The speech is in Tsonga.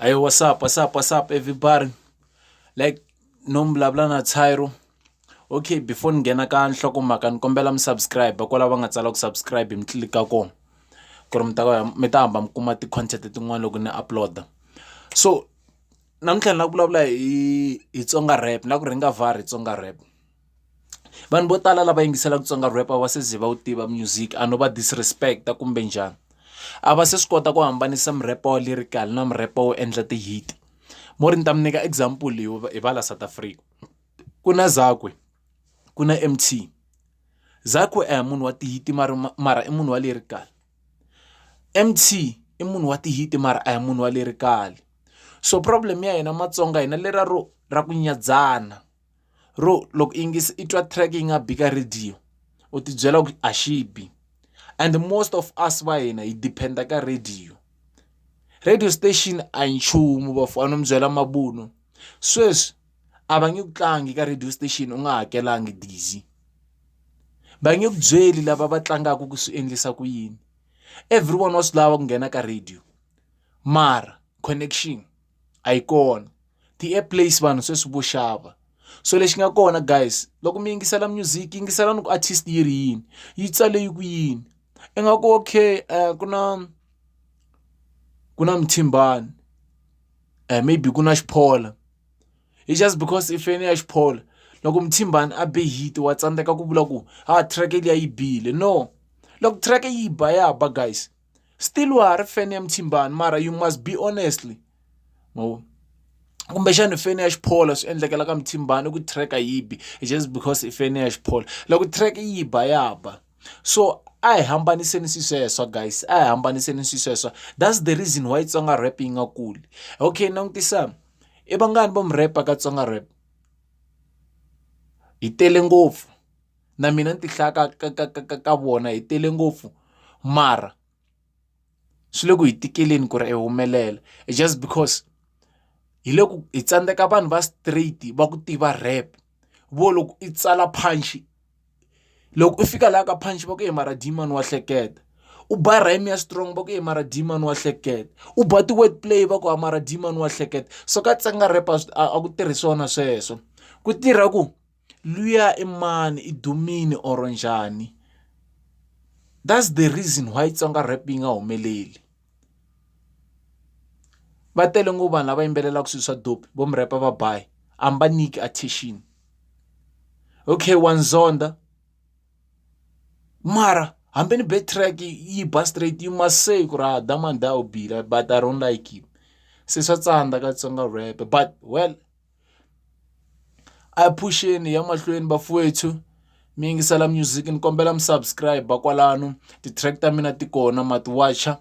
Hey, what's up? What's up? What's up, everybody? Like, no mi vulavula na Thairo. Okay, before ni nghena ka nhlokomhaka ni kombela mi subscribe kwala va nga tsala ku subscribe mi tlilika kona ku ri mi ta mi ta hamba mi kuma ti-content tin'wana loko ni upload-a. So namuntlha ni lava ku vulavula hi Tsonga rap ni lava ku rhanga vhar hi Tsonga rap. Vanhu vo tala lava yingiselaka Tsonga rap a va se ze va wu tiva music a no va disrespect kumbe njhani a va se swi kota ku hambanisa murhepo wa lyrical na murhepo wo endla ti-hit. Mo ri ni ta mi nyika example hi va la South Africa ku na Zakwe ku na Emtee. Zakwe a hi munhu wa ti-hit mara mara i munhu wa lyrical, Emtee i munhu wa ti-hit mara a hi munhu wa lyrical. So problem ya hina Matsonga hina leriya ro ra ku nyadzana ro loko i yingisa i twa track yi nga bi ka radio u tibyela ku a xi bi and most of us va hina hi depend-a ka radio. Radio station a hi nchumu va a no mi byela mavunwa sweswi a va nge ku tlangi ka radio station u nga hakelangi busy va nge ku byeli lava va tlangaka ku swi endlisa ku yini everyone wa swi lava ku nghena ka radio mara connection a yi kona ti-airplays vanhu sweswi vo xava so lexi nga kona guys loko mi yingisela music yingiselani ku artist yi ri yini yi tsale yi ku yini ingaku okay ku na Mthimbani maybe ku na Xiphola it's just because i fan ya Xiphola loko Mthimbani a be hit wa tsandzeka ku vula ku ha track liya yi bile no loko track yi ba ya ba guys still wa ha ri fan ya Mthimbani mara you must be honestly ma kumbexana fan ya Xiphola swi endlekela ka Mthimbani ku track a yi bi just because i fan ya Xiphola loko track yi ba ya ba so a hi hambaniseni swi sweswo guys a hi hambaniseni swi sweswo that's the reason why Tsonga rap yi nga kuli okay langutisa i vangani vo mi rap ka Tsonga rap hi tele ngopfu na mina ni ti hlaya ka vona hi tele ngopfu mara swi le ku hi tikeleni ku ri hi humelela just because hi le ku hi tsandzeka vanhu va straight va ku tiva rap vo loko i tsala punch loko u fika laha ka punch va ku he mara Dman wa hleketa u ba rhyme ya strong va ku he mara Dman wa hleketa u ba ti-word play va ku ha mara Dman wa hleketa so ka Tsonga rap a ku tirhi swona sweswo ku tirha ku luya i mani i dumile or njhani that's the reason why Tsonga rap yi nga humeleli va tele ngopfu vanhu lava yimbelelaka swilo swa dope vo mi rap va ba a mi va nyiki attention okay wa nzonda mara hambi ni be track yi ba straight you must say ku ri ha Diamond da u bile but I don't like him se swa tsandza ka Tsonga rap but well a hi phuxeni hi ya mahlweni bafowethu mi yingisela music ni kombela mi subscribe kwalano ti-track ta mina ti kona ma ti wacha.